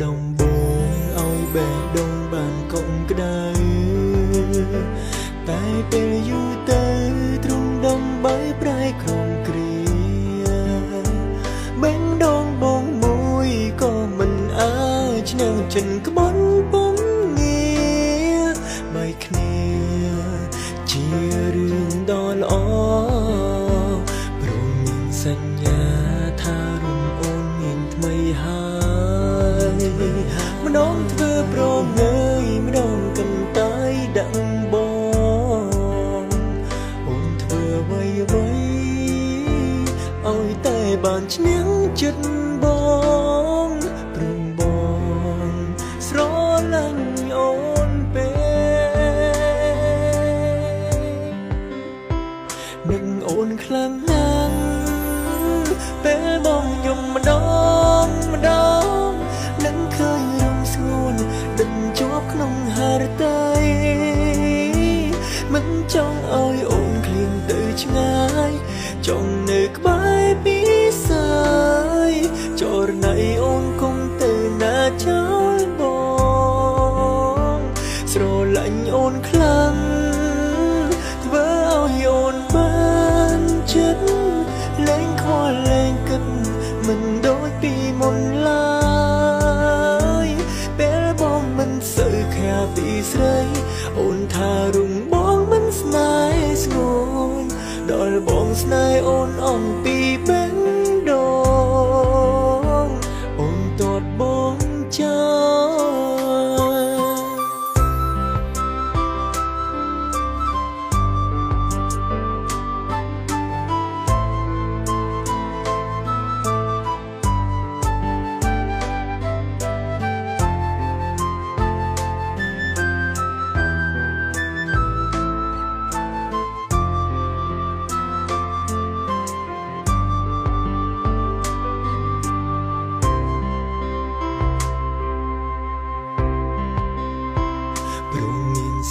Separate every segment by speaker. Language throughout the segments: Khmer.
Speaker 1: ដំបូងឲ្យបេះដូងបានកុំក្ដៅតែពេលយូរទៅទ្រង់ដំបីប្រែក្រំគ្រាបេះដូងបងមួយក៏មិនអាចឈ្នះចិនក្បន់ពំងារបែកគ្នាជារឿងដ៏ល្អព្រមមានសញ្ញាថារុំអូនមានថ្មីហើយម្ដងធ្វើប្រងើយម្ដងកន្តើយដឹងបងអូនធ្វើអ្វីអ្វីឲ្យតែបានឈ្នះចិត្តបងព្រមបងស្រឡាញ់អូនពេកនឹកអូនខ្លាំងណាស់ពេលបងយំម្ដងម្ដងនឹងឃើញរំស្ងួនដិនជាប់ក្នុងហឫទ័យមិនចង់ឲ្យអូនឃ្លានទៅឆ្ងាយចង់នៅក្បែរពីសាយចរណៃអូនគុំទៅណាចោលបងស្រឡាញ់អូនខ្លាំងធ្វើឲ្យអូនបានចិត្តលែងខ្វល់លែងគិតមិនដូចពីមុនឡើយពេលបងមិនសូវខាពីស្រីអូនថារុំបងមិនស្នេហ៍ស្ងួនដល់បងស្នេហ៍អូនអំពីបេះដូងអូនទាត់បងចោល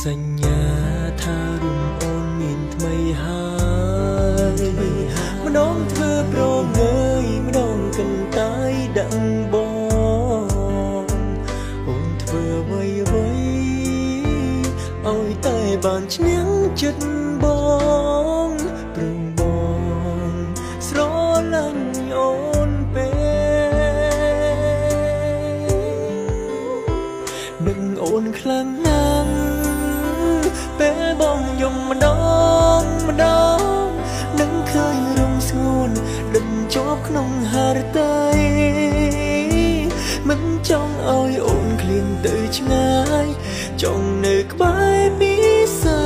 Speaker 1: សញ្ញាថារុំអូនមានថ្មីហើយម្ដងធ្វើប្រងើយម្ដងកន្តើយដឹងបងអូនធ្វើអ្វីអ្វីឲ្យតែបានឈ្នះចិត្តបងព្រមបងស្រឡាញ់អូនពេកនឹកអូនខ្លាំងណាស់ពេលបងយំម្ដងម្ដងនឹងឃើញរំស្ងួនដិនជាប់ក្នុងហឫទ័យមិនចង់ឲ្យអូនឃ្លានទៅឆ្ងាយចង់នៅក្បែរពីសា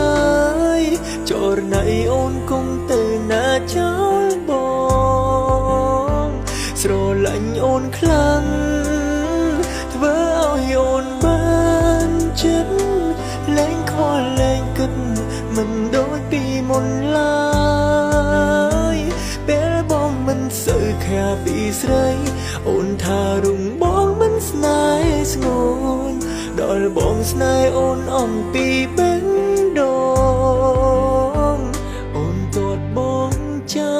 Speaker 1: យចរណៃអូនគុំទៅណាចោលបងស្រឡាញ់អូនខ្លាំងធ្វើឲ្យអូនបានចិត្តលែងខ្វល់លែងគិតមិនដូចពីមុនឡើយពេលបងមិនសូវខាពីស្រីអូនថារុំបងមិនស្នេហ៍ស្ងួនដល់បងស្នេហ៍អូនអំពីបេះដូងអូនទាត់បងចោ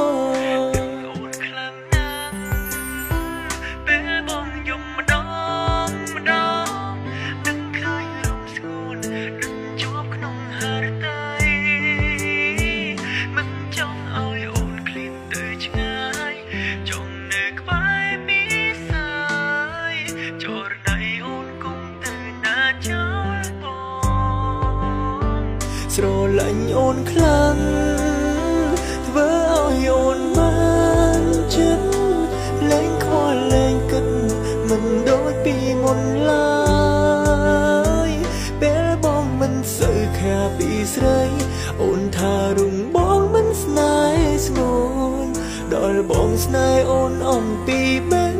Speaker 1: លអូនខ្លាំងណាស់ពេលបងយំម្ដងម្ដងនឹងឃើញរំស្ងួនដិនជាប់ក្នុងហឫទ័យមិនចង់ឲ្យអូនឃ្លានទៅឆ្ងាយចង់នៅក្បែរពីសាយចរណៃអូនគុំទៅណាចោលបងស្រឡាញ់អូនខ្លាំងធ្វើឲ្យអូនបានចិត្តលែងខ្វល់លែងគិតមិនដូចពីមុនឡើយពេលបងមិនសូវខាពីស្រីអូនថារុំបងមិនស្នេហ៍ស្ងួនដល់បងស្នេហ៍អូនអំពីបេះ